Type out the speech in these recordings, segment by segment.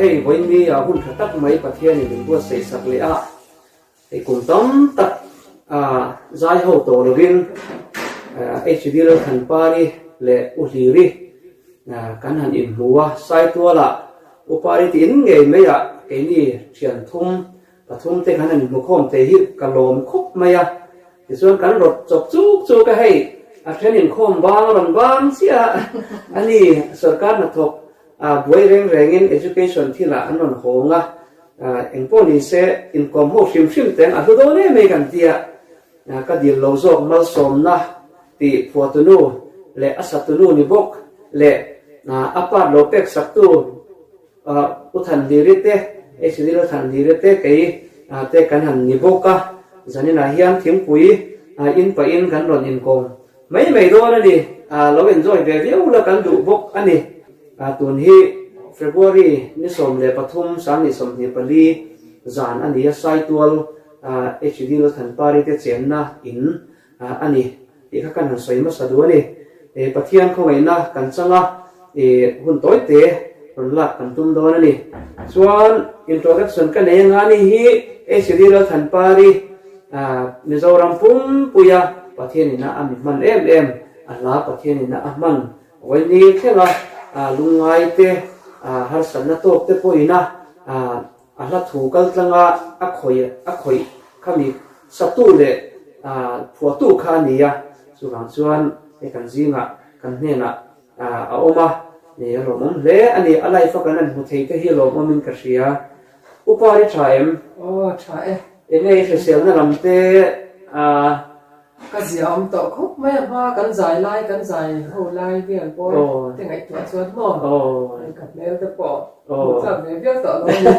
hei vawiin ah hun tha tak mai Pathianin min buatsaih sak leh a, hei kum tam tak zai ho tawh lovin HD Lalthanpari leh U Hliri kan han inhmu a, Saitualah U Pari tiin ngei maiah keini thian thum pathum te kan han inhmu khawm thei hi ka lawm khawp mai a. Tichuan kan rawt chawp chuk chuk a, hei a then inkhawm bang a rawn bang chiah a ni, sorkar hnathawk buai reng rengin education thilah an rawn hawng a, engpawh ni se inkawm ho hrim hrim teng a hlu dawn em mai kan ti a, ka dil lo zawk malsawmna tih phuatunu leh a satunu ni bawk leh a part lo pek saktu U Thanliri te, HD Lal Thanliri te kei te kan han ni bawk a, zaninah hian thingpui in pahin kan rawn inkawm mai mai dawn a ni, lo enjoy ve viau la kan duh bawk a ni. Tun hi February ni 13 2024 zan a ni a, Saitual HD Lal Thanpari te chenna in a ni tih kha kan han sawi hmasa duh a ni. Pathian khawngaihna kan chang a, hun tawi te rawn lak kan tum dawn a ni. Chuan introduction ka nei anga ni hi HD Lalthanpari Mizoram pumpuia Pathianina a mi hman em em, a hla Pathianina a hman vawiin thleng a, lungngai te, harsatna tawk te pawhin a A hla thu kal tlanga a khawih a khawih khami satu leh phuahtu kha a ni a, chuvang chuan hei kan zingah kan hnenah a awm a, a lawmawm hle a ni. A life a kan han hmu thei te hi lawmawmin ka hria. Upa hi tha em? Aw tha e. Enge i hriselna lam te a. Ka zia awm tawh khawp mai a hma kan zai lai kan zai ho lai vel pawh te ngaihtuah chuan maw ka hmel te pawh hmuh tlak ve viau tawh lo a ni.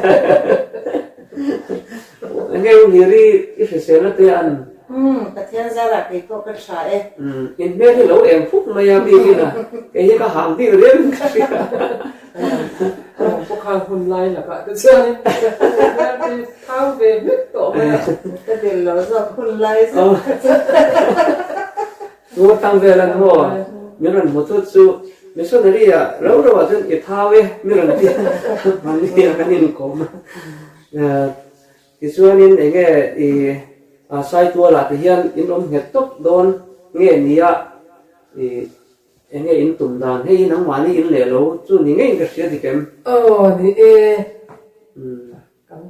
Enge u Hiri i hriselna te an? Umm Pathian zarah kei pawh ka tha e. Umm in hmel hi lo eng fuk mai a bikin a kei hi ka hang bik riau in ka hria. Nang pawh khan hun lai lakah te chuanin hmel te thau ve hmek tawh mai a. Ka dil lo zawk hun lai zawk kha chu. Ngaw tang vel an maw? Min rawn hmu thut chu missionary ah rau rau ah chuan i thau e mi rawn ti a, mahni ah kan inkawm a. Tichuanin enge i Saitual ah te hian in awm nghet tawp dawn nge nia i Enge in tum dan? Hei hi nangmahni in leh lo chu ni ngeiin ka hria dik em? Aw ni e, kan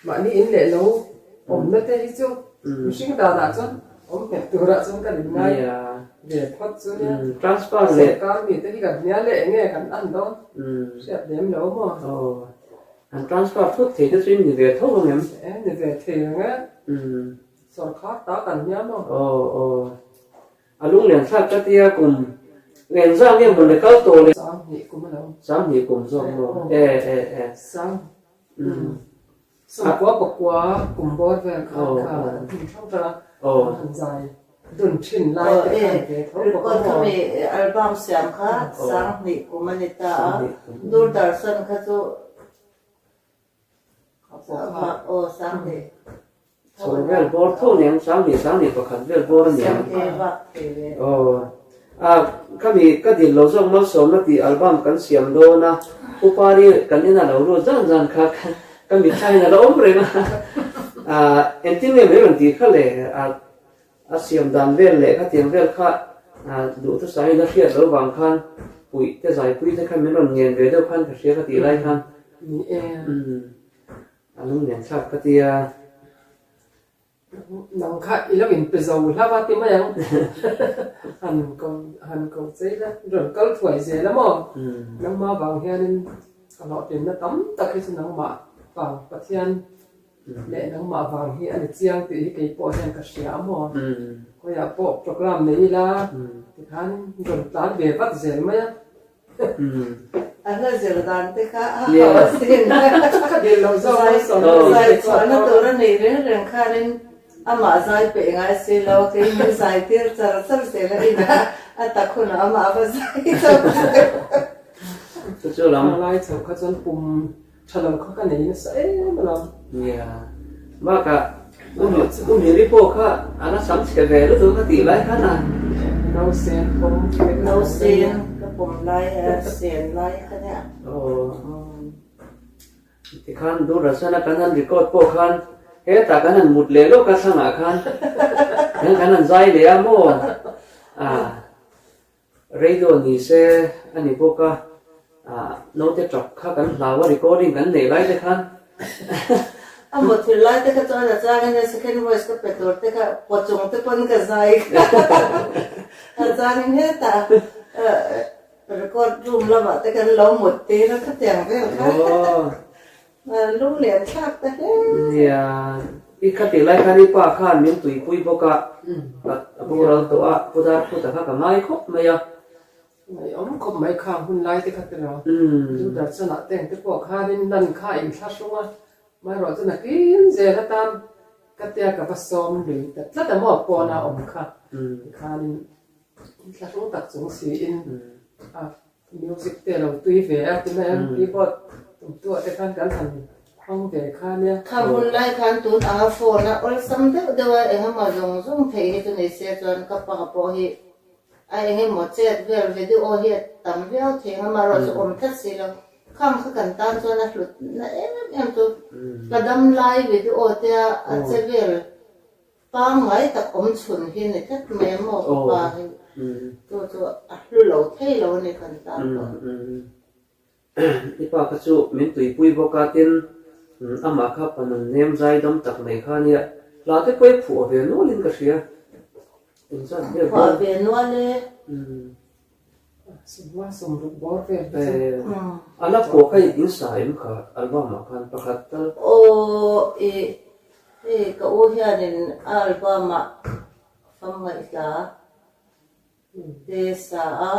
mahni in leh lo awmna te hi chu mihring danah chuan awm nghet turah chuan kan in ngai ve phawt chu nia. Transfer leh. Sorkar mite hi kan hnial leh enge kan an dawn hriat lem lo maw? Aw, an transfer thut thei te chu in ni ve tho ang em? E ni ve thei ang e, sorkar ta kan hnia maw? Aw aw. A lunglian thlak ka tia kum eng zah nge maw le kal tawh le. Sanghnih kum a lo. Sanghnih kum zawk maw e e e. Sang Sangkua pakua kum bawr vel khan kha an hun hrang hrang a an han zai dun thin lai te khan ve tho bawk a maw. Record kha mi album siam kha sanghnih kum a ni ta a, Doordarshan kha chu Aw Sanghnih. Chho vel bawr tho nen Sanghnih Sanghnih pakhat vel bawr a ni ang. Aw a khami ka dil lo zawk malsawmna tih album kan siam dawn a Upari kan ina lo lut zan zan kha ka mitthla in a la awm reng a a engtin nge mai rawn tih kha le a a siam dan vel leh khatiang vel kha duhthusah in a hriat lo vang khan puih te zaipui te kha min rawn ngen ve deuh khan ka hria ka tih lai khan Ni e. A lung nen thlak ka tia. Nang kha i lo in pe zo hlauh a ti mai ang. Han ko han ko chei la, rawn kal thuai zel a maw? Nangmah vang hianin ka hlawhtlinna tam tak hi chu nangmah vang Pathian leh nangmah vang hi a ni chiang tih hi kei pawh hian ka hria a maw? Khawiah pawh programme nei ila tikhan rawn tlan ve vat zel mai a. A hla zir dan te kha a hau asin. Zai chhuahna tur a neih reng reng khanin amah zai peih ngai si lo, kei min zai tir char char zel a inah a tak hunah amah a va zai chauh zel. Chu chu lam. Lai chho kha chuan pum tha lo kha ka nei nasa em alawm. Nia. Bakah u Miri pawh kha a la sam chhe ve lutuk ka tih lai khan a. Nausen pawm. Nausen ka pawm lai a sen lai kha nia. Aw. Tikhan Doordarshan-a kan han record pawh khan hetah kan han mut leh lawk a thlangah khan kan han zai leh a maw? Ah, radio ni se a ni bawk a, ah, naute tap kha kan hlau a recording kan neih lai te khan. A mut thil lai te kha chuan a changin a second voice ka pe tur te kha pawchung te pawn ka zai kha a changin hetah Record room lamah te kan lo mut tir a khatiang vel kha lung lian thlak ta hle. Nia, i khatih lai khan i pa khan min tuipui bawk a, a boral tawh a, Pu Darkhuta kha ka ngai khawp mai a. Ngaihawm khawp mai khang hun lai te kha ti lo. Doordarshan-ah te engte pawh khanin lan kha a inthlahrung a, amaherawh chu nakin zel atan ka tia ka va sawm lui ta tlat a maw pawna awm kha tikhanin Thlahrung tak chung siin a music te a lo tui ve a ti mai a, keyboard tumtuah te khan kan han hmang ve kha nia. Kha hun lai khan tun anga phone a awlsam deuh deuh a engemaw zawng zawng theih hi chu ni se chuan ka pa pawh hi a engemaw chet vel video hi a tam viau thei ang amaherawhchu awm tlat si lo. Khang kha kan tan chuan a hlut na em em chu ka dam lai video te a che vel Pangngai tak awm chhun hi ni tlat mai a maw ka pa hi chu chu a hlu lo thei lo a ni kan tan pawh. I pa kha chu min tuipui bawk a tin amah kha pa nun nem zai dam tak mai kha nia hla te pawh i phuah ve nual in ka hria engzat vel Phuah ve nual e. Summa sawmruk bawr vel hi chu. A la phuah kha in sa em kha album ah khan pakhat tal. Aw i hei ka u hianin a album ah fam ngaihhla te sa a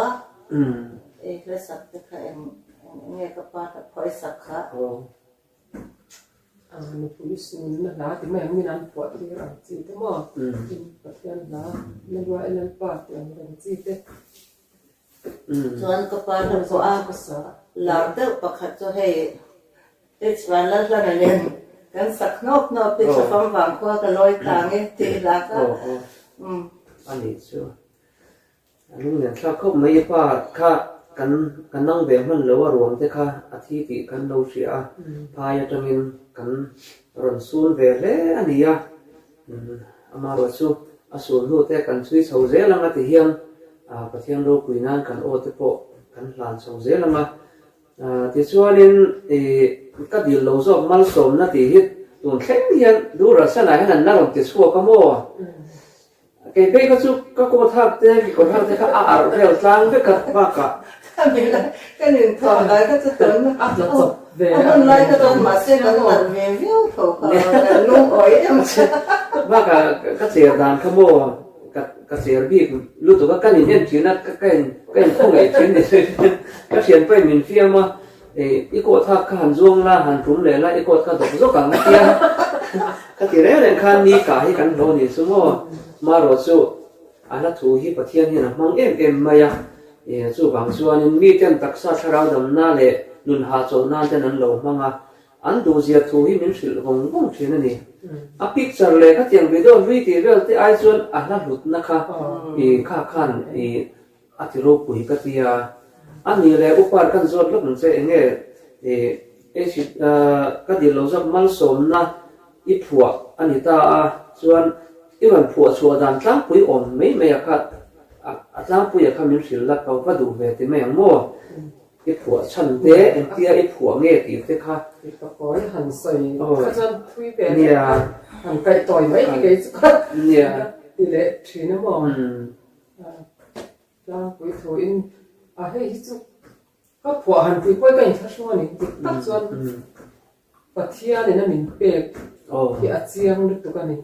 i hla sak te kha eng eng nge ka pa hla phuah i sak kha. Nupui sunna hla ti mai ang min an phuah tir ang chi te maw? Tin Pathian hla na lua e Lalpa tih ang reng chi te. Chuan ka pa hla pawh a lar deuh pakhat chu hei H Vanlalhlana nen kan sak hnawp hnawp hi Thlafam vangkhua ka lawi tang e tih hla kha. A nih chu. A lunglen thlak khawp mai i pa kha kan ka nang ve hman lo a ruang te kha a thi tih kan lo hria a, phai atangin kan rawn sul ve hle a ni a, amaherawh chu a sul hnu te kan chhui chho zel ang a ti hian Pathian ropui nan kan aw te pawh kan hlan chho zel ang a, tichuanin ka dil lo zawk malsawmna tih hi tun thleng hian Doordarshan ah hian an la rawn ti chhuak a maw? Kei phei kha chu ka coat hak te, kekawr hak te kha a arh vel tlang vek a bakah. Ka mila ka nin thawh lai kha chu tun a chawp ve a hun lai kha chuan mahse kan nalh ve viau tho kha kan lungawi em kha. Bakah ka cher dan kha maw ka ka cher bik lutuk a ka nin en thin a ka in ka in khawngaih thin ni ka thianpa in min fiam a I coat hak kha han zuang la, han tum leh la, i coat kha dawk zawk ang a tia. Ka ti reng reng khan ni kah hi kan hlawh ni chu maw? Marawh chu a hla thu hi Pathian hian a hmang em em mai a, chuvang chuanin miten taksa thlarau damna leh nun hahchawlh nan ten an lo hmang a, an duhzia thu hi min hrilh vawng vawng thin a ni. A picture leh khatiang video hlui tih vel te ai chuan a hla hlutna kha i kha khan i A ti ropui ka ti a, a nih leh upa kan zawt lawk ang che enge i ka dil lo zawk malsawmna i phuah a ni ta a, chuan i rawn phuah chhuah dan tlangpui awm mai mai a kha a tlangpui a kha min hrilh la ka va duh ve ti mai ang maw i phuah chhan te engtia i phuah nge tih te kha. I pakawi han sawi kha chuan thui ve leh a han kaih tawi mai hi kei chu ka ti leh thin a maw. Tlangpui thuin a hei hi chu ka phuah han tih pawh hi ka inthlahrung a ni. Dik tak chuan Pathianin a min pek hi a chiang lutuk a ni.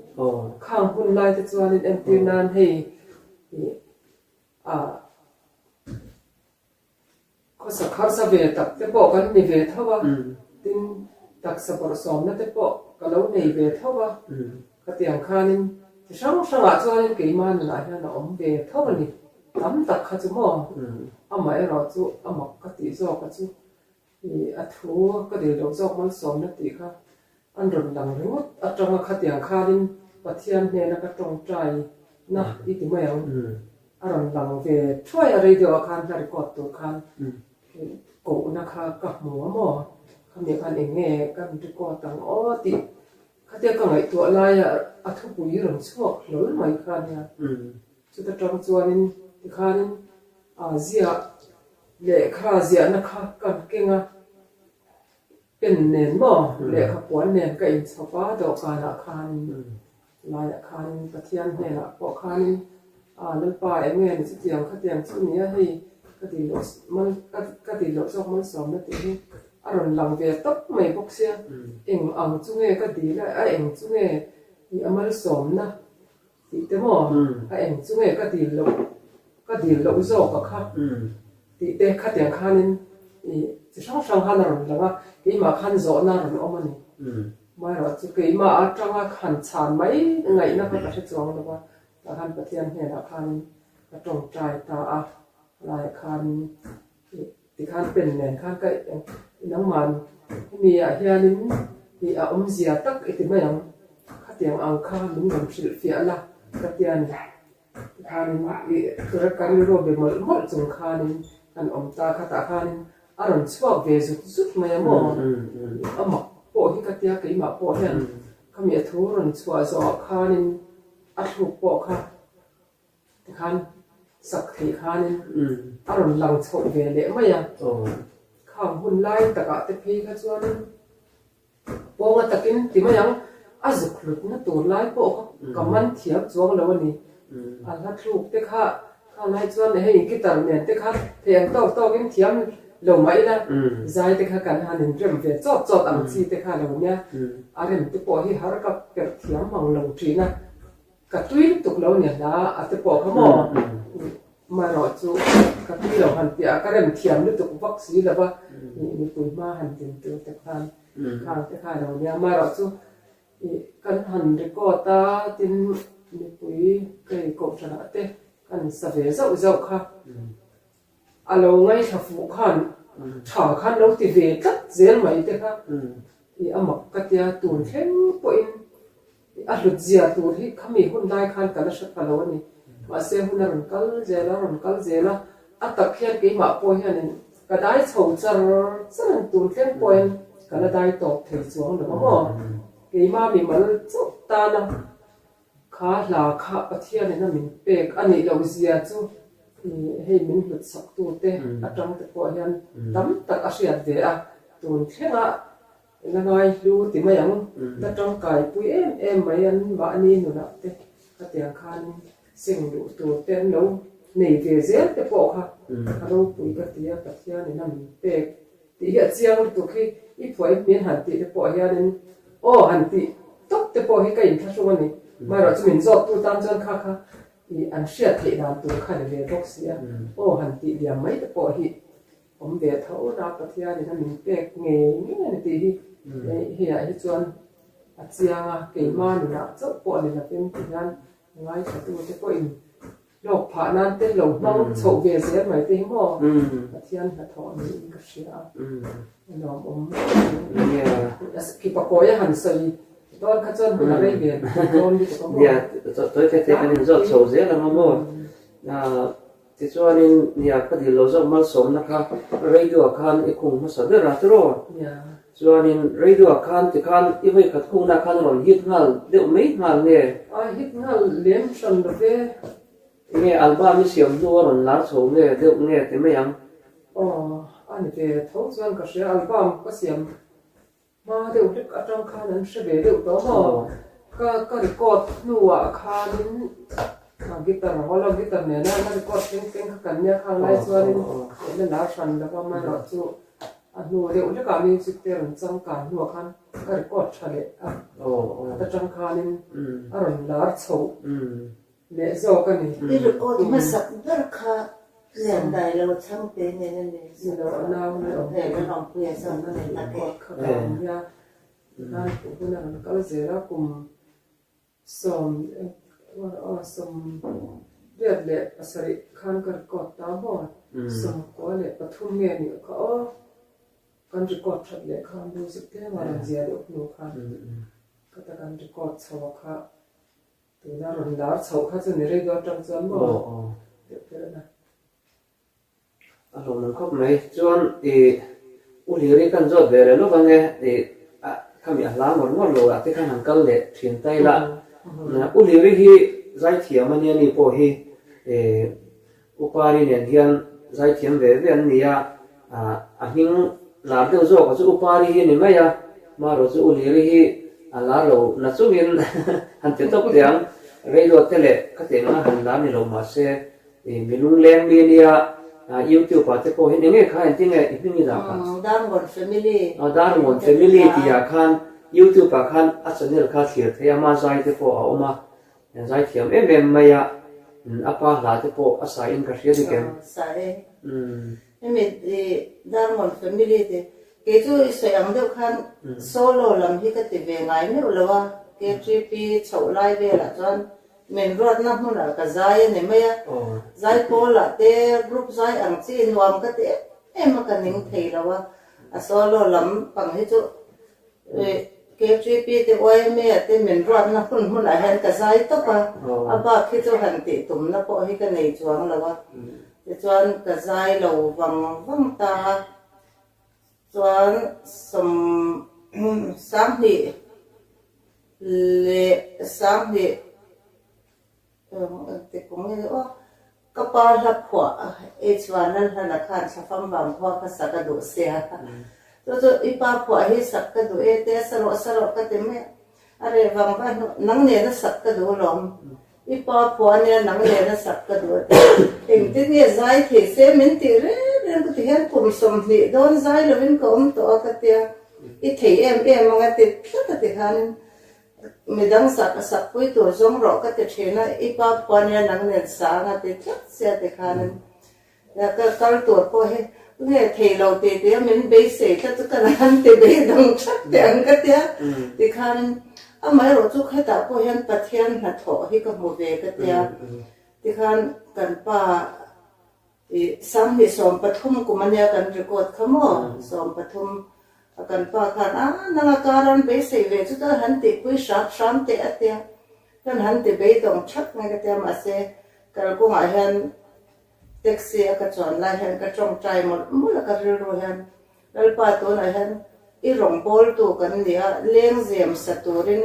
Khang hun lai te chuanin entir nan hei ah Khawsak harsa ve tak te pawh kan ni ve tho a, tin taksa bawrhsawmna te pawh ka lo nei ve tho a, khatiang khanin chi hrang hrangah chuanin keimah nunah hian a awm ve tho a ni. Tam tak kha chu maw? Amaherawh chu a mak ka tih zawk a chu i a thu ka dil loh zawk malsawmna tih kha an rawn lang ringawt atanga khatiang khanin Pathian hnena ka tawngtai na i ti mai ang. A rawn lang ve thuai a radio ah khan hla record tur khan kohna kha ka hmu a maw? Khami khan eng nge kan record ang aw tih khatia ka ngaihtuah laia a thupui rawn chhuak hlawl mai kha nia. Chuta tang chuanin tikhanin aa ziah lehkha ziahna kha kan keng a, pen nen maw lehkha puan nen ka inchhawp a dawhkanah khanin Laiah khanin Pathian hnenah pawh khanin Aa Lalpa eng nge ni chutiang khatiang chu nia hei ka dil loh mal ka dil loh zawk malsawmna tih hi a rawn lang ve tawp mai bawk sia eng ang chu nge ka dil a a eng chu nge i a malsawmna tih te maw a eng chu nge ka dil loh ka dil loh zawk a kha tih te khatiang khanin i chi hrang hrang khan a rawn lang a keimah khan zawhna a rawn awm a ni. Amaherawh chu keimah atanga han chhan mai ngaihna kha ka hre chuang lo va, tah khan Pathian hnenah khanin ka tawngtai ta a, helaiah khanin tikhan pen nen khan ka nangman hemi ah hianin ih a awmzia tak i ti mai ang, khatiang ang kha min rawn hrilhfiah la ka ti a ni. Tikhanin ih ka rilru be mawlh mawlh chung khanin kan awm ta khatah khanin A rawn chhuak ve zut zut mai a maw? A mak pawh hi ka tia keimah pawh hian khami a thu rawn chhuah zawhah khanin a thluk pawh kha tikhan sak theih khanin a rawn lang chhoh ve leh mai a. Khang hun lai takah te phei kha chuanin Pawnga takin ti mai ang, a zuk hlutna tur lai pawh kha ka man thiam chuang lo a ni. A hla thluk te kha kha lai chuan hei guitar nen te kha thei ang tawk tawkin thiam lo mah ila, zai te kha kan han inrem ve chawt chawt ang chi te kha lo nia, a rem te pawh hi har ka perh thiam mang lo thin a. Ka tui lutuk lo ni hla a te pawh kha maw? Amaherawh chu ka tui lo han tih a, ka rem thiam lutuk vak si lo va, mipui hma han din tur te khan khang te kha lo nia. Amaherawh chu kan han record a, tin mipui hei kohhranah te kan sa ve zauh zauh kha. A lo ngaithla fuh khan tha khan lo ti ve tlat zel mai te kha i a mak ka tia tun thleng pawhin a hlut zia tur hi khami hun lai khan ka la hre pha lo a ni. Mahse hun a rawn kal zel a, rawn kal zel a, a tak hian keimah pawh hianin ka dai chho char char ang tun thleng pawhin ka la dai tawp thei chuang lo a maw? Keimah mimal chauh tana Kha hla kha Pathianin a min pek a nih loh zia chu hei min hlut sak tute atang te pawh hian tam tak a hriat ve a, tun thlenga la ngai hlu ti mai ang, la tangkai pui em em mai an mahni nunah te khatiang khanin seng luh tur te an lo nei ve zel te pawh kha a ropui ka ti a, Pathianin a min pek Tih hi a chiang lutuk hi i phuain min han tih te pawh hianin aw han tih tawp te pawh hi ka inthlahrung a ni. Amaherawh chu min zawttu tan chuan kha kha i an hriat theih dan tur kha ni ve bawk si a, aw han tih liam mai te pawh hi awm ve tho na Pathianin a min pek ngei ngei a ni tih hi hei ah hi chuan a chiang a, keimah nunah chauh pawh ni lovin ti hian ngaithla te pawhin Hlawk phah nan te lo hmang chhoh ve zel mai te hi maw Pathian hnathawh niin ka hria a, a nuamawm Khi pakawi a han sawi dawn kha chuan hun a rei ve dawn lutuk a maw? Nia, tawi te te kan inzawt chho zel ang a maw? Tichuanin nia ka dil lo zawk malsawmna kha radio ah khan i khung hmasa ber a tiraw? Chuanin radio ah khan tikhan i vawi khat khungna khan a rawn hit nghal deuh mai nghal nge? A hit nghal lem hran lo ve. Enge album i siam hnu a rawn lar chho nge deuh nge ti mai ang? Aw, a ni ve tho chuan ka hria album ka siam Hma deuh hlek atang khan an hre ve deuh tawh maw? Ka ka record hnuah khanin guitar hawla guitar nena la record thleng thleng kha kan nia khang lai chuanin la lar hran lo va amaherawh chu a hnu deuh hlekah music te rawn changkan hnuah khan ka record tha leh a khat atang khanin a rawn lar chho Leh zawk a ni. I record hmasak ber kha lian dai lo chhang te nen a ni. Ni lo a nau ni awm He kan awmpui a zawk a ni tak e. Record kha ka awm nia. Tikhan kum hun a rawn kal zel a kum 87 khan ka record ta maw? 93 nge nih kha aw. Kan record that leh kha music tlem a rawn zia deuh hnu khan ka ta kan record chho a kha. Tuna rawn lar chhoh kha chu ni radio atang chuan maw deuh ber a na. A hlawm ang khawp mai. Chuan i U Hliri kan zawt ve leh lawk ange i khami a hla ngawr ngawr lo ah te khan han kal leh thin ta ila. U Hliri hi zaithiam a nia ni pawh hi i Upari nen hian zaithiam ve ve an ni a, a hming lar deuh zawk a chu Upari hi a ni mai a, marawh chu U Hliri hi a lar lo na chungin han ti tawp teh ang, Reilo te leh khatiang anga han lar ni lo mahse I mi lungleng mi ania YouTube ah te pawh hian enge kha engtin nge i hming i dah kha? Darngawn Family. Aw Darngawn Family tih ah khan YouTube ah khan a channel kha thlir thei a, ama zai te pawh a awm a, zai thiam em em mai a, a pa hla te pawh a sa in ka hria dik em? Aw sa e. Hemi i Darngawn Family te kei chu i sawi ang deuh khan solo lam hi ka ti ve ngai meuh lo a, KTP chhoh lai velah chuan Min ruatna hmunah ka zai a ni mai a, zai pawlah te group zai ang chi nuam ka ti em em a ka ning thei lo a, a solo lam pang hi chu KTP te YMA ah te min ruatna hun hmunah hian ka zai tawp a, a bak hi chu han tih tumna pawh hi ka nei chuang lo a, tichuan ka zai lo vang vang ta a, chuan 22 Leh 2000 engti kum nge aw ka pa hla phuah H Vanlalhlana khan Thlafam Vangkhua kha sak a duh sia chu chu i pa phuah hi sak ka duh e te sa rawh sa rawh ka ti mai a reh vang vang hnu nang nena sak ka duh alawm i pa phuah ania nang nena sak ka duh a ti engtin nge zai thei se min tih reng reng ka ti hian kum 20 dawn zai lovin ka awm tawh a ka tia. I thei em em ang a ti tlat a ti khanin midang sak a sak pui tur zawng rawh ka ti thin a, i pa phuan nia nang nen sang a ti tlat sia ti khanin ka kal tur pawh hi nge thei lo ti ti a min beisei tlat chu ka han ti beidang that teh ang ka tia ti khanin amaherawh chu khetah pawh hian Pathian hnathawh hi ka hmu ve ka tia tikhan kan pa I 2013 kum ania kan record kha maw? 13 a kan pa khan a nang a kar an beisei ve chu chuan han tihpui hram hram teh a tia kan han ti beidawng thak mai ka tia mahse kalkawngah hian taxi a ka chuan lai hian ka tawngtai mawlh mawlh a ka rilru hian Lalpa tunah hian i rawngbawltu kan ni a lengzem sa turin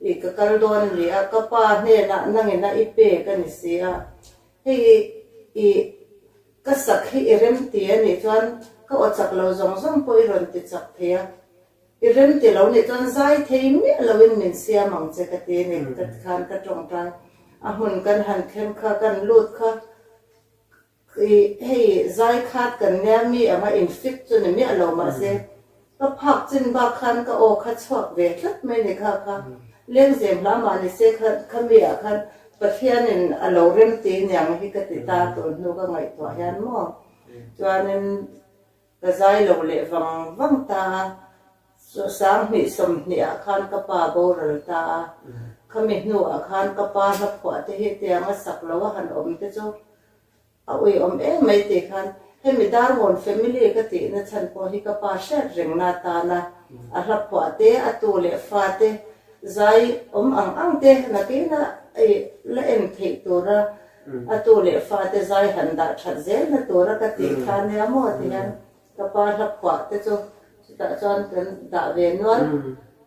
i ka kal dawn a ni a ka pa hnenah nangina i pek a ni si a. Hei i ka sak hi i rem ti a nih chuan ka aw chak lo zawng zawng pawh i rawn ti chak thei a, i rem ti lo nih chuan zai thei miah loin min siam ang che ka ti a ni ka ti khan ka tawngtai a hmun kan han thleng kha kan lut kha I hei zai khat kan nia mi anga in fit chu ni miah lo mahse ka phak chin bak khan ka aw kha chhuak ve tlat mai ni kha kha lengzem hla mah ni se kha kha mi ah khan Pathianin a lo rem ti niang hi ka ti ta tun hnu ka ngaihtuah hian maw chuanin ka zai lo leh vang vang ta a 2020 ah khan ka pa boral ta a khami hnu ah khan ka pa hla phuah te hi tianga sak lo a han awm te chu A uiawm em mai tih khan hemi Darngawn family ka tihna chhan pawh hi ka pa hriat rengna atana a hla phuah te, a tu leh fa te zai awm ang ang te nakina la en theih tura a tu leh fa te zai han dah that zelna tura ka tih kha nia maw ti hian Ka pa hla phuah te chu chutah chuan kan dah ve nual.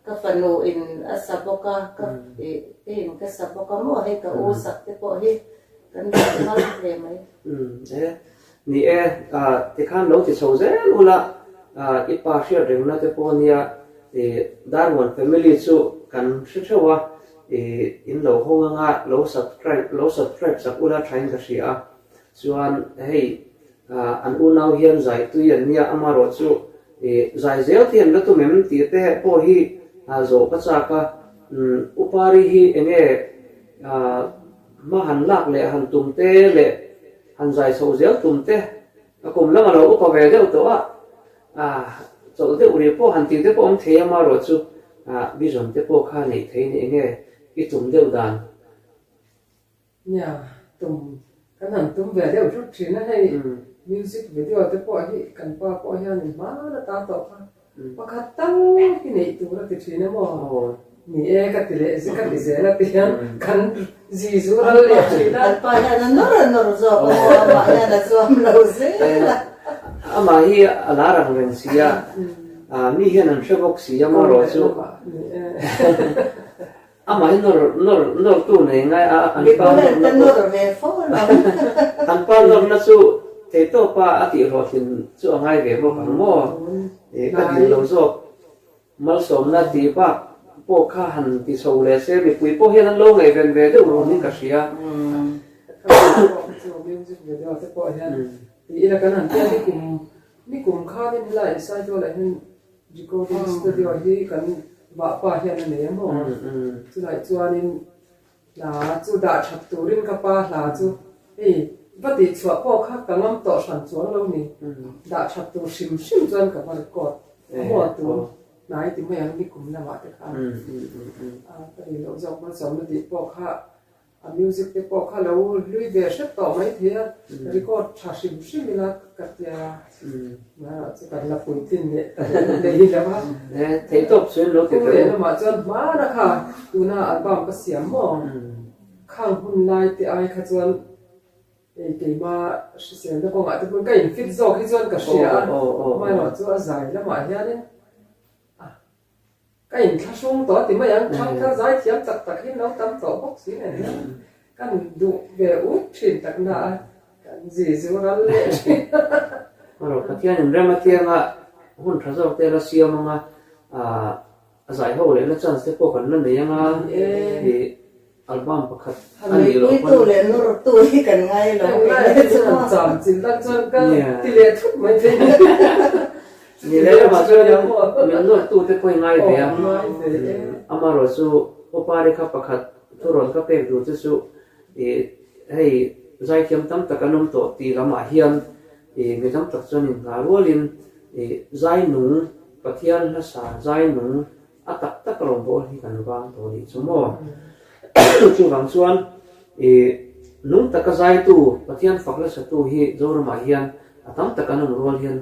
Ka fanu in a sa bawk a, ka keiin ka sa bawk a maw hei ka u sak te pawh hi kan dah nual ve mai. E, ni e, tikhan lo ti chho zel ula, i pa hriat rengna te pawh nia, i Darwan family chu kan hre theuh a, i in lo hawng anga lo subscribe lo subscribe sak ula thain ka hria a, chuan hei An unau hian zai tui an nia, amarawh chu zai zel te an la tum em tih te pawh hi zawh ka chak a. Upari hi enge hma han lak leh han tum te leh han zai chho zel tum te, a kum lam a lo upa ve deuh tawh a, chawlh deuh rih pawh han tih te pawh awm thei a, amarawh chu vision te pawh kha neih thei ni enge i tum deuh dan. Nia, tum kan han tum ve deuh hrut thin a, hei music video te pawh hi kan pa pawh hianin hman a ta tawh kha pakhat tal hi neih tur a ti thin a maw? Ni e ka ti leh ka ti zel a ti hian kan zi zu ral leh thin a. An pa hian a nawr a nawr zawk a maw? Amah hian a zuam lo zel a. Amah hi a lar ang reng si a, mi hian an hre bawk si a marawh chu amah hi nawr nawr nawrtu nei ngai a an pa nawrna pawh an pa nawrna chu theihtawpa a tihhlawhtlin chu a ngai ve bawk ang maw? Ka dil lo zawk. Malsawmna tih bak pawh kha han ti chho leh se, mipui pawh hian an lo ngaihven ve deuh runin ka hria. Chu music video te pawh hian ti ila kan han tia nikum nikum khanin helai Saitualah hian recording studio hi kan vahpa hian a nei a maw? Chulai chuanin Hla chu dah that turin ka pa hla chu hei va tih chhuah pawh kha ka ngam tawh hran chuang lo ni. Dah that tur hrim hrim chuan ka va record a maw tur hnai ti mai ang nikum lamah te khan ka ri loh zawk malsawmna tih pawh kha a music te pawh kha lo hlui ve hrep tawh mai thei a record tha hrim hrim ila ka tia Marawh chu kan la puitlin leh ta leh lo a. Theihtawp chu in lo ti teh u. Lamah chuan hmana kha tuna album ka siam maw? Khang hun lai te ai kha chuan hei keima hriselna kawngah te pawn ka in fit zawk hi chuan ka hria a. Marawh chu a zai lamah hianin a Ka inthlahrung tawh a ti mai ang, thangthar zai thiam tak tak hi lo tam tawh bawk si nen hian kan duh ve ut thin tak na a, kan zi zu ral leh thin. Rawh Pathian in rem atianga hun tha zawk te la siam anga a zai ho lehna chance te pawh kan la nei anga i album pakhat a nih loh pawn. Nuihpuitu leh nawrtu hi kan ngai lo ve chu maw. Cham chin tak chuan ka ti leh thut mai thei. Ni leh lamah chuan min nawrtu te pawh i ngai ve a, amaherawh chu Upa Rekha pakhat thurawn ka pek duh che chu i hei zaithiam tam tak an awm tawh tih lamah hian i mi tam tak chuan inhna rualin i zai nung Pathian hlasa zai nung A tak tak rawngbâwl hi kan vang tawh nih chu maw? Chuvang chuan i nung taka zaitu, Pathian fak lasatu hi Zoramah hian a tam tak an awm rual hian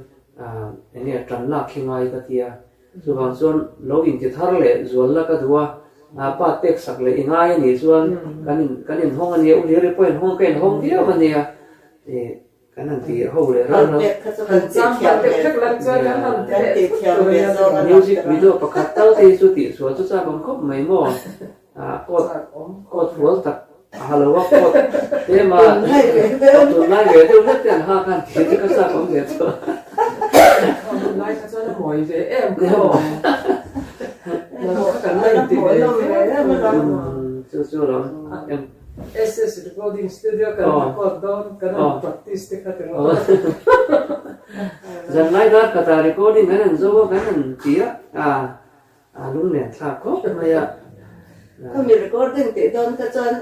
eng nge ṭan lak hi ngai ka ti a. Chuvang chuan lo inti thar leh zual la ka duh a, pa tek sak leh i ngai a nih chuan kan in kan inhawng a nia, u Hliari pawh inhawng ka inhawng viau a nia. Kan han ti ho leh ral ral. Music video pakhat tal te hi chu tih chhuah chu chak awm khawp mai maw? Coat coat fual tak a ha lo a coat tlema tunlai ve deuh hlek te an ha khan tih chu ka chak awm ve chu. Tunlai kha chuan a mawi ve em kha aw. Kan la inti ve Chu chu lam. SS Recording Studio kan record dawn kan han practice te kha ti rawh. Zanlai dar khatah recording kan han zo a kan han ti a, a lunglen thlak khawp mai a. Khami recording tih dawn kha chuan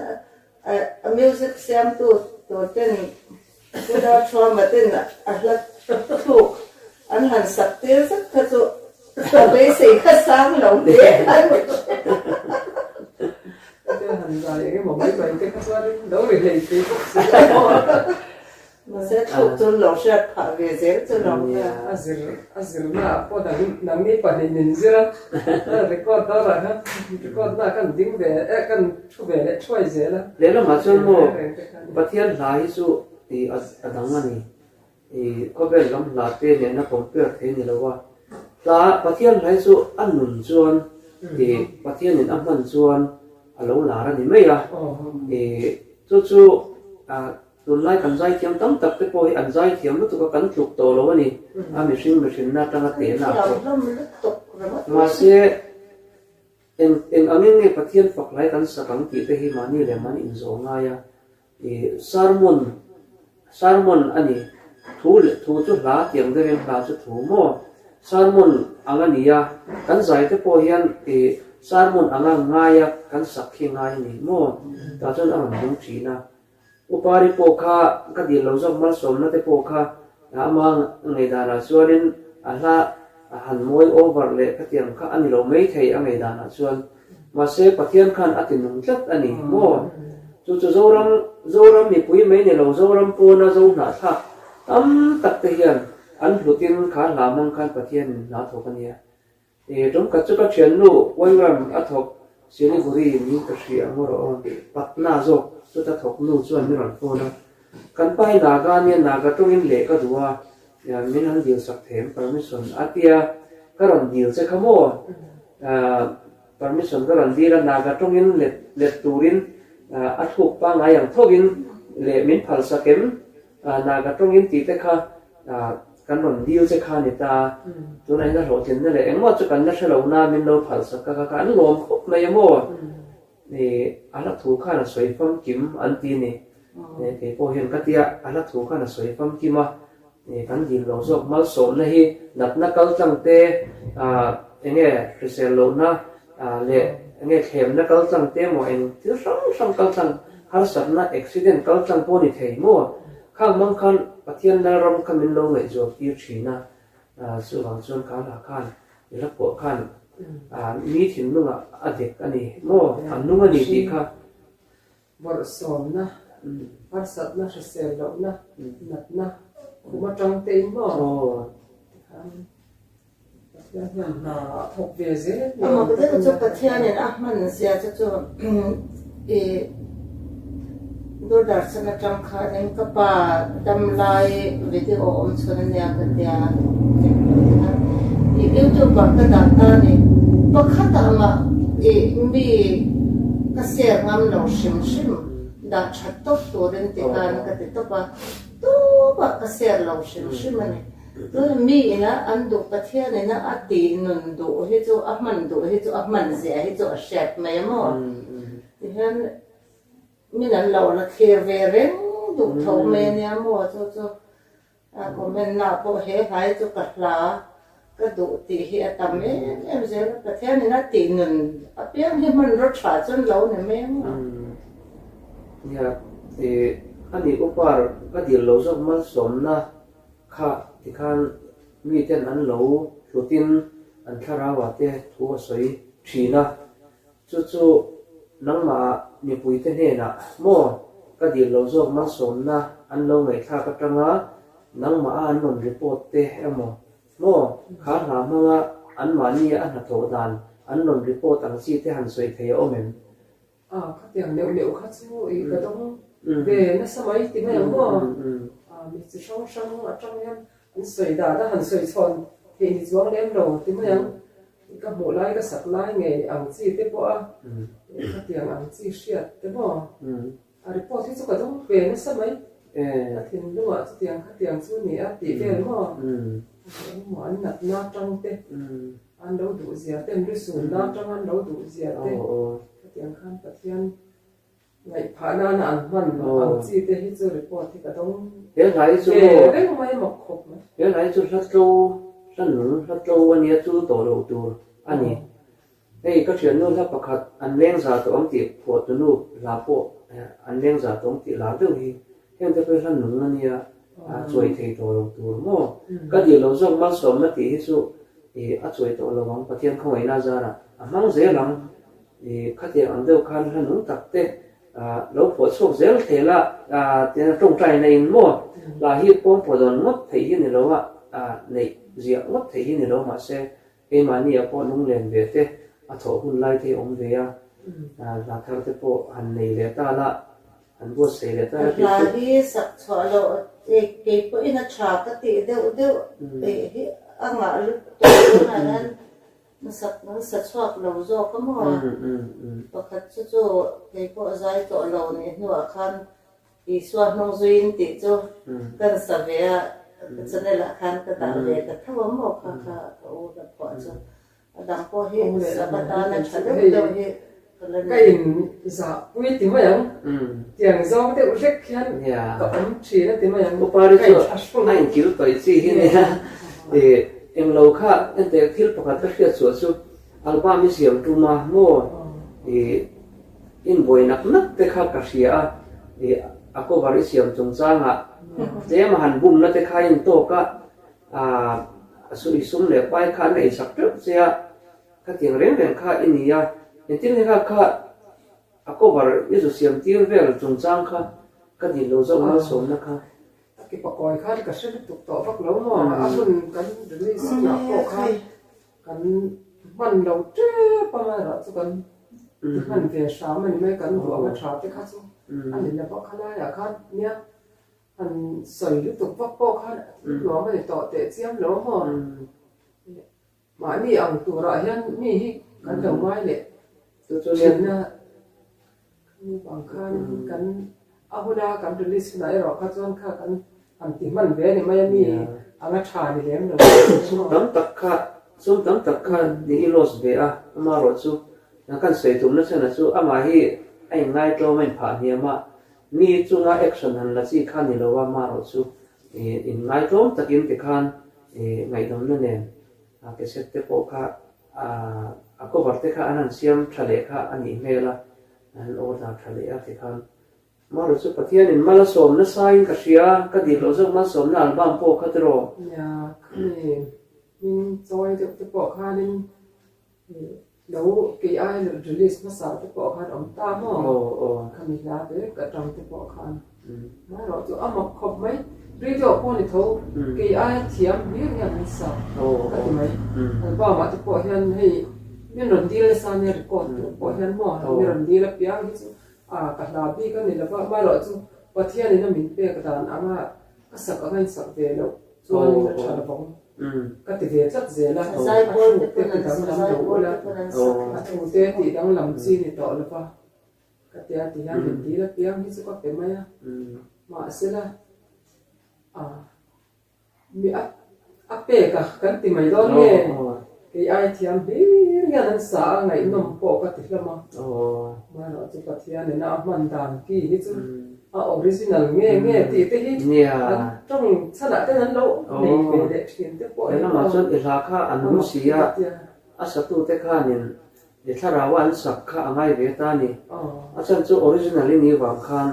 a music siamtu tur ten Buddha Thuama ten a hla thluk an han sak tir zet kha chu a beisei kha sang lo hle a ni. Ka han zai eng emaw mai mai te kha chuanin lo ri hlei thei bawk si lo maw. Mahse thluk chu lo hriat phah ve zel chu lo kha. A zir a zirna ah pawh nang nangni pahnih min zir a, record dawrah khan record na kan ding ve eh kan thu ve leh thuai zel a. Lehlamah chuan maw Pathian hla hi chu i a dang a ni. I khawvel lam hla te nena compare thei ni lo a, hla Pathian hla hi chu a nun chuan i Pathianin a hman chuan a lo lar a ni mai a, i chu chu tunlai kan zaithiam tam tak te pawh hi an zaithiam lutuk a kan tluk tawh lo a ni, a mihring mihrinna atanga tehna ah pawh. Mahse eng eng angin nge Pathian fak hlai kan sak ang tih te hi mahni leh mahni inzawh ngai a, I sermon, sermon a ni. Thu leh thu chu hla tiang deuhin hla chu thu maw? Sermon ang a ni a, kan zai te pawh hian i sermon anga ngaia kan sak khi ngai a ni maw? Tah chuan a rawn ding thin a. Upari pawh kha ka dil lo zawk malsawmna te pawh kha ama ngaihdanah chuanin a hla a han mawi over leh khatiang kha a ni lo maithei a ngaihdanah chuan. Mahse, Pathian khan a ti nung tlat a ni maw? Chu chu Zoram, Zoram mipui mai ni lo, Zoram pawna Zo hnahthlak tam tak te hian an hlutin kha hla hmang khan Pathianin hna thawk a nia. E, tumkhat chu ka thiannu Wairam a thawk Siliguri niin ka hria ang rawh aw, Patna zawk chuta thawk nu chuan min rawn phone a. Kan pa hi Naga ania, Naga tawngin leh ka duh a. Min han dil sak thei em permission a tia ka rawn dil che kha maw? Permission ka rawn dil a, Naga tawngin let let turin a thluk pangngai ang thovin leh min phal sak em? Naga tawngin tih te kha kan rawn dil che kha a ni ta. Tunah hian a hlawhtlinna leh engmah chu kan la hre lo na min lo phal sak ka kha kha an lawm khawp mai a maw? A hla thu khan a sawi famkim an ti a ni. Kei pawh hian ka tia a hla thu khan a sawi famkim a, kan dil lo zawk malsawmna hi natna kal tlang te, eng nge hrisel lohna leh eng nge thlemna kal tlang te emaw eng thil hrang hrang kal tlang harsatna accident kal tlang pawh a ni thei maw? Khang hmang khan Pathian Lalram kha min lo ngaihzual tir thin a, Chuvang chuan ka hla khan i hla pawh khan mi thinlungah a dek a ni maw, a nung a ni tih kha. Bawrhsawmna, harsatna, hrisel lohna, natna khum atang tein maw tikhan Pathian hian hna a thawk ve zel ni awm tak a ni. Chu Pathianin a hman zia chu chu i Doordarshan atang khanin ka pa dam lai video awm chhun a nia ka tia i youtube ah ka dah ta a ni pakhat ah mah i mi ka share ngam lo hrim hrim dah that tawp turin ti khan ka ti tawp a tawp ah ka share lo hrim hrim a ni tuna mi ina an duh Pathian ina a tih nun duh hi chu a hman duh hi chu a hman zia hi chu a hriat mai a maw tihian Min an lo la thlir ve reng duh tho mai a nia maw chu chu a comment na pawh he hlai chu ka hla ka duh tih hi a tam em em zel a Pathian in a tih nun apiang hi hmanraw tha chuan lo ni mai ang a. Nia eh ani upar ka dil lo zawk malsawmna kha tikhan miten an lo hlutin an thlarau ah te thu a sawi thin a Chu chu nangmah mipuite hnenah maw ka dil lo zawk malsawmna an lo ngaihthlak atanga nangmah a an rawn report te emaw maw kha hla hmanga anmahni a hnathawh dan an rawn report ang chi te han sawi thei a awm em? A, khatiang neuh neuh kha chu i ka dawng ve nasa mai ti mai ang maw? A, mi chi hrang hrang atang hian an sawi dan a han sawi chhawn theih ni chuang lem lo ti mai ang. Ka hmuh lai ka sak lai ngei ang chi te pawh a khatiang ang chi hriat te maw a report hi chu ka dawng ve nasa mai ka thinlungah chutiang khatiang chu ni a tih vel maw engmaw an natna atang te an lo duh zia te an risunna atang an lo duh zia te khatiang khan Pathian Ngaihphah nana an hman ang chi te hi chu report hi ka dawng He hla hi chu ve reng mai mak khawp mai. He hla hi chu hla tlo, hla nung, hla tlo a nia chul tawh loh tur a ni. Hei ka thiannu hla pakhat an leng za tawh ang tih phuahtunu hla pawh an leng za tawh ang tih lar deuh hi heng te pawh hi hla nung a nia chuai thei tawh lo tur maw? Ka dil lo zawk malsawmna tih hi chu a chuai tawh lo ang Pathian khawngaihna zarah a hmang zel ang. I khatiang ang deuh khan hla nung tak te lo phuah chhuak zel thei la, tiang tawngtaina in maw hla hi pawngpaw dawn ngawt theih hi ni lo a, neih ziah ngawt theih hi ni lo mahse keimahni ah pawh lunglen ve te a thawh hun lai te hi awm ve a, hla thar te pawh han nei leh ta la, han buatsaih leh ta la tih chu. Hla hi sak chhuah loh keipawhin a tha ka tih deuh deuh hi a ngah lutuk tunah hian Sak nan sa chhuak lo zawk a maw? Pakhat chu chu kei pawh zai tawh lo nih hnuah khan Isua hnung zuiin tih chu kan sa ve a, ka channel ah khan ka dah ve ta tho a maw kha kha ka u la phuah chu. A dang pawh hi sak atana tha deuh deuh hi ka la nei. Ka in zah pui ti mai ang, tiang zawng deuh hlek hian ka awm thin a ti mai ang. Upari chu a inkil tawih chi hi nia. Englo kha enteh thil pakhat ka hriat chhuah chu album i siam tum a maw i inbuai nak nak te kha ka hria a, i a cover i siam chungchangah tlem a han bumna te kha a intawk a, a i sum leh pai kha an eisak teuh che a, khatiang reng reng kha i ni a, engtin nge kha kha a cover i zu siam tir vel chungchang kha ka dil lo zawk malsawmna kha. A ki pakawi khan ka hre lutuk tawh vak lo maw? A hun kan release hunah pawh khan kan hman lo tep a amaherawh chu kan ti hman ve hram a ni mai, kan duh anga tha te kha chu a ni lova khalaiah khan nia. Han sawi lutuk vak pawh khan a thil nuam a ni tawh teh chiam lo maw? Mahni ang turah hian mi hi kan lo ngai leh thin a, khami vang khan kan a huna kan release hunah erawh kha chuan kha kan han ti hman ve a ni mai a, mi anga tha ni lem lo. Sum tam tak kha sum tam tak kha ni i loss ve a, amaherawh chu kan sawi tumna chhanah chu amah hi a inngaitawm a inphah hniam a, Mi chunga action han la chi kha ni lo a, marawh chu inngaitawm takin tikhan ngaihdamna nen cassette te pawh kha a cover te kha an han siam tha leh kha a nih hmel a, an order tha leh a tikhan. Marawh chu Pathianin mal a sawm nasain ka hria, ka dil loh zawk malsawmna album pawh kha tiraw? Nia, khami hming chawi deuh te pawh khanin Lo kei ai release hmasa te pawh khan awm ta maw? Khami hla vek atang te pawh khan amaherawh chu a mak khawp mai. Radio pawh ni tho kei aia thiam hlir hian an sa ka ti mai. Album ah te pawh hian hei min rawn dil nasa nia record tur pawh hian maw min rawn dil apiang hi chu a ka hla bik a ni lova amaherawh chu Pathian in a min pek dan anga Ka sak anga in sak ve loh chuanin a tha lovang ka ti ve tlat zel a, a thu te ti danglam lo ula, a thu te ti danglam chi ni tawh lova ka tia ti hian min dil apiang hi chu ka pe mai a, mahsela mi a pek a kan ti mai dawn nge kei ai thiam hlir hian an sa a ngaihnawm pawh ka ti hlawm a, amaherawhchu chu Pathianin a hman dan ki hi chu A original nge nge tih te hi an tawng chhanah ten an lo nei ve leh thin te pawh hi maw. Chuan i hla kha an nung si a, a satute khanin i thlarau a an sak kha a ngai ve ta a ni. A chhan chu original i nih vang khan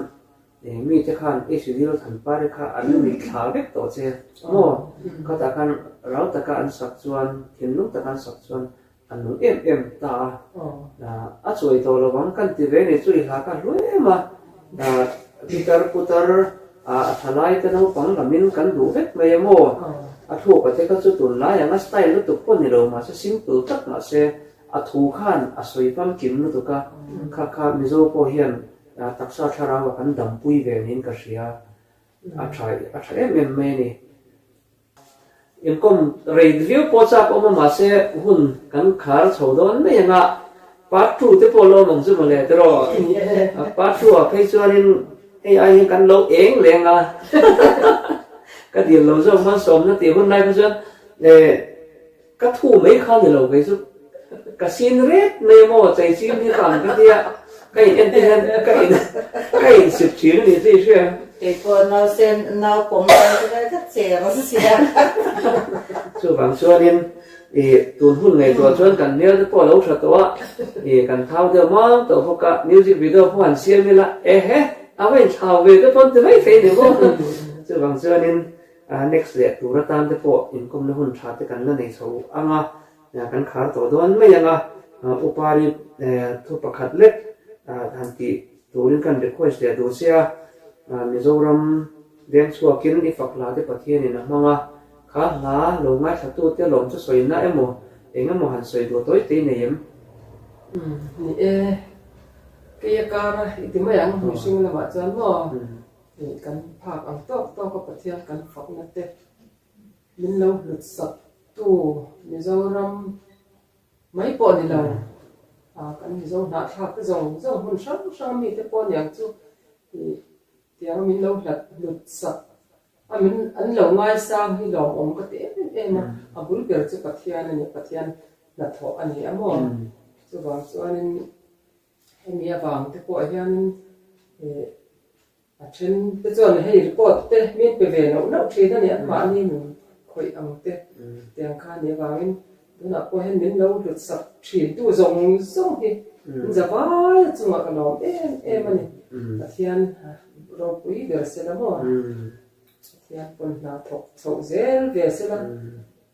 mite khan i hridil thanpari kha an mitthla vek tawh che maw. Khatah khan rau taka an sak chuan, thinlung taka an sak chuan A nung em em ta a, a chuai tawh lo ang kan ti ve ni chu i hla kha hlu em a, pitar putar a thalai te naupang lamin kan duh vek mai em aw, a thuak a te kha chu tunlai ang a style lutuk pawh ni lo mahse simple tak mahse a thu khan a sawi famkim lutuk a, kha kha Mizo pawh hian taksa thlarau ah kan dampui ve niin ka hria, a tha a tha em em mai a ni. Inkawm rei viau pawh chak awm a mahse hun kan khar chho dawn mai ang a, part 2 te pawh lo awm ang chu mawle tiraw? Part 2 ah phei chuanin hei ai hian kan lo eng leng a, ka dil lo zawk hmansawmna tih hun lai kha chuan Ka thu mai kha ni lo kei chu ka sin ret mai a maw chei chim hi ka ang ka tia ka in en te hian ka in ka in sip thin a ni chu i hria. Kei pawh nausen nau pawm lai te vel kha cher a sia. Chuvang chuanin i tun hun ngaihtuah chuan kan hmel te pawh a lo tha tawh a, i kan thau deuh mang tawh bawk a, music video pawh han siam ila ehe a va inthlau ve te pawn ti mai thei ni maw. Chuvang chuanin Next leh tur atan te pawh inkawmna hun tha te kan la nei chho ang a, kan khar tawh dawn mai ang a, Upari thu pakhat lek han tih turin kan request leh duh che a, Mizoram veng chhuakin i fak hla te Pathianin a hmang a, kha hla lo ngaithlatute lawm chu sawina emaw eng emaw han sawi duh tawi tei nei em? Ni e, kei a kar a i ti mai ang mihring lamah chuan maw? Ih kan phak ang tawk tawk a Pathian kan fakna te min lo hlut sak tu Mizoram mai pawh ni lo ah kan Mizo hnahthlak te zawng zawng hmun hrang hrang mi te pawh niang chu ih tiang min lo hlat hlut sak a min an lo ngaisang hi lawmawm ka ti em em a a bul ber chu Pathian a ni Pathian hnathawh a ni a maw chuvang chuanin Hemi avang te pawh hianin ih a then te chuan hei report te min pe ve loh loh thin a ni anmahni min khawih ang te tiang kha ni avangin tunah pawh hian min lo hlut sak thin tu zawng zawng hi min za vai a chungah ka lawm em em a ni. Pathian ropui ber se la maw? Pathian pawn hna thawk chhoh zel ve se la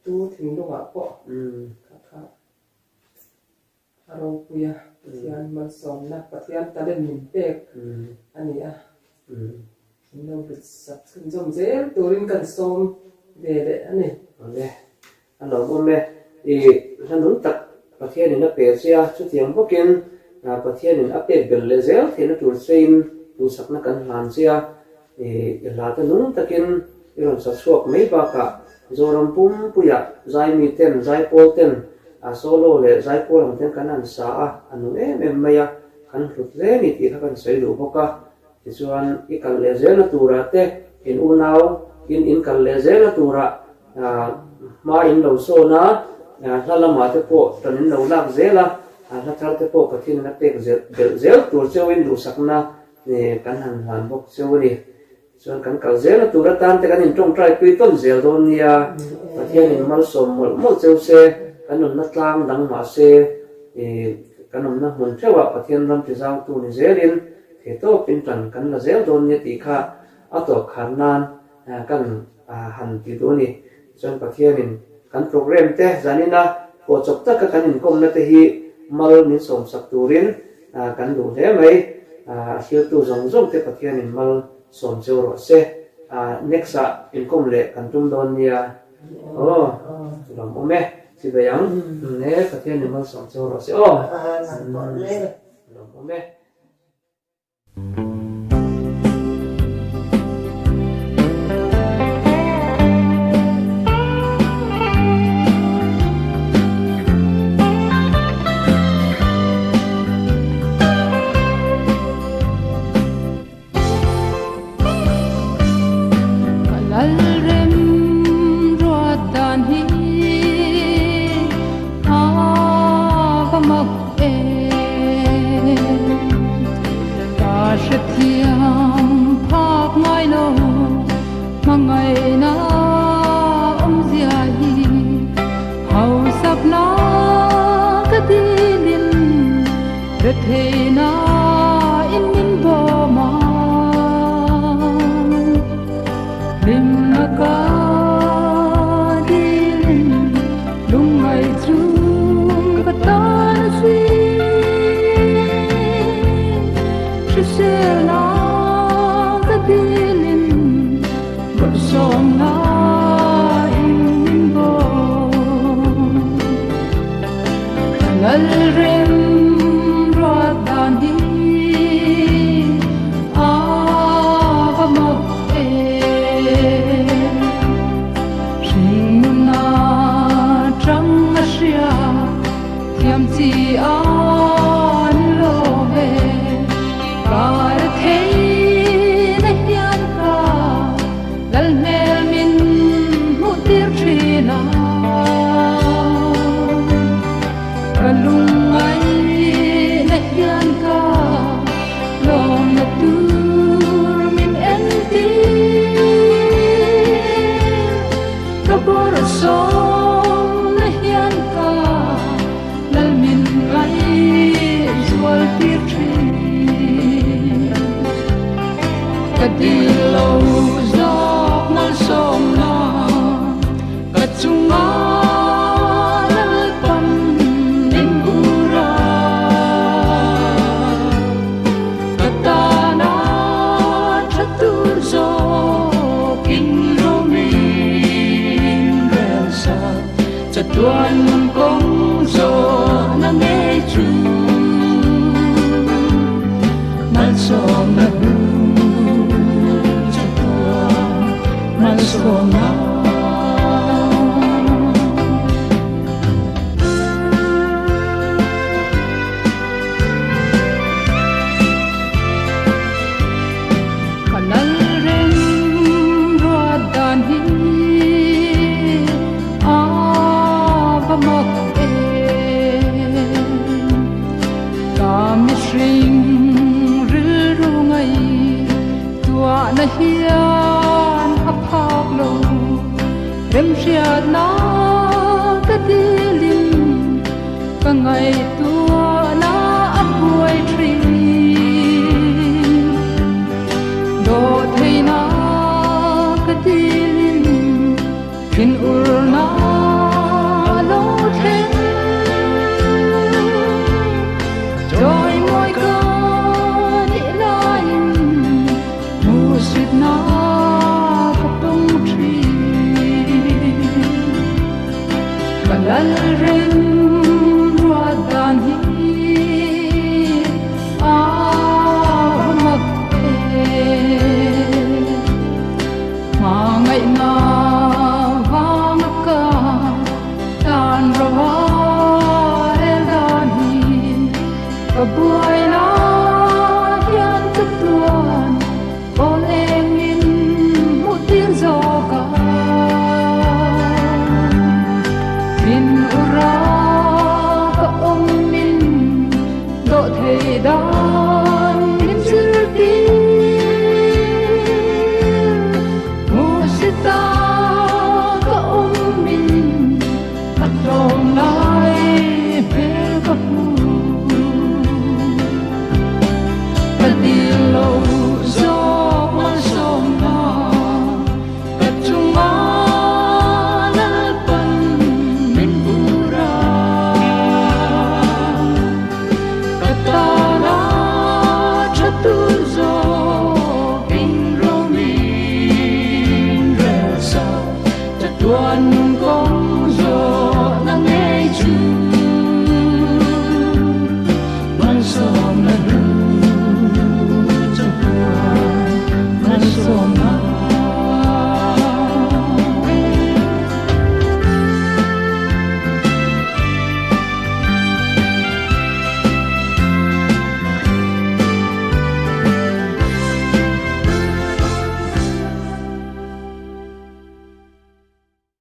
tu thinlungah pawh kha kha. A ropui a, Pathian malsawmna, Pathian talent min pek a ni a, min lo hlut sak chhunzawm zel turin kan sawm ve leh a ni. Awle, a lawmawm e. I hla nung tak Pathianin a pe che a, chutiang bawkin Pathianin a pek belh leh zel theihna tur chein duhsakna kan hlan che a. I hla te nung takin i rawn sa chhuak mai bakah Zoram pumpuiah zaimi ten, zaipawl ten solo leh zaipawl ang ten kan han sa a, a nung em em mai a, kan hlut hle ni tih kha kan sawi duh bawk a. Tichuan i kal leh zelna turah te in unau in in kal leh zelna turah hma in lo sawn a, hla lamah te pawh tan in lo lak zel a, hla thar te pawh Pathianin a pek belh zel tur cheuhin duhsakna Kan han hlan bawk cheu a ni. Chuan kan kal zel a tur atan te kan in tawngtai pui tawn zel dawn nia. Pathianin malsawm mawlh mawlh cheu se, kan awmna tlang dang mah se, kan awmna hmun theuhah Pathian ram ti zautu ni zelin theitawpin tan kan la zel dawn nia tih kha a tawp khar nan kan han ti duh a ni. Chuan Pathianin kan program te zanina pawhchawp taka kan inkawmna te hi mal min sawmsak turin Kan duh hle mai. A thiltu zawng zawng te Pathianin mal sawm cheu rawh se. Next ah inkawm leh kan tum dawn nia. Aw chu lam awm e. Chibei ang. E Pathianin mal sawm cheu rawh se aw. Lam awm e.